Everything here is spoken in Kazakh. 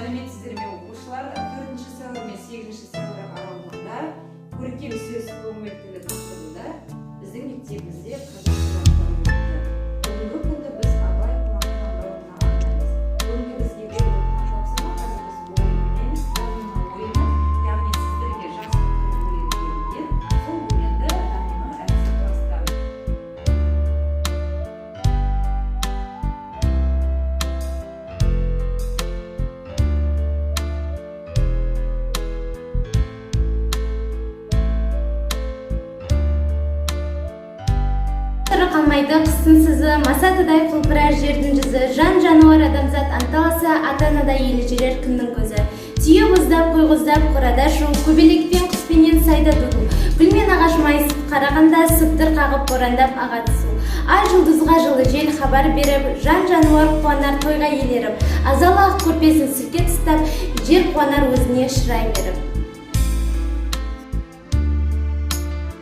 Сәлеметсіздер ме, оқушылар! 4 сәуір мен 8 сәуір аралығында «Көркем сөз – көңіл тілі» тақырыбында біздің мектебімізде қазақ сабақтары өтті. Бүгінгі күнді біз Абай Құнанбайұлына арнаймыз. Бүгінгі бізге беріліп отырған тапсырма: қазір біз ойын ойнаймыз, домино ойыны, яғни сіздерге жақсы өлең берілген, сол өлеңді домино әдісі құрастырамыз. Тұры қалмайды қыстың сызы, масатыдай құлпырар жердің жүзі. Жан жануар, адамзат анталаса, ата анадай елі жүрер күннің көзі. Түйе боздап, қой қоздап, қорада шу, көбелекпен, құспенен сайда ду. Гүл мен ағаш майысып қарағанда, сыбдыр қағып борандап ағады су. Ай жұлдызға жылы жел хабар беріп, жан жануар қуанар тойға елеріп. Азалы ақ көрпесін сілке тастап, жер қуанар өзіне шырай беріп.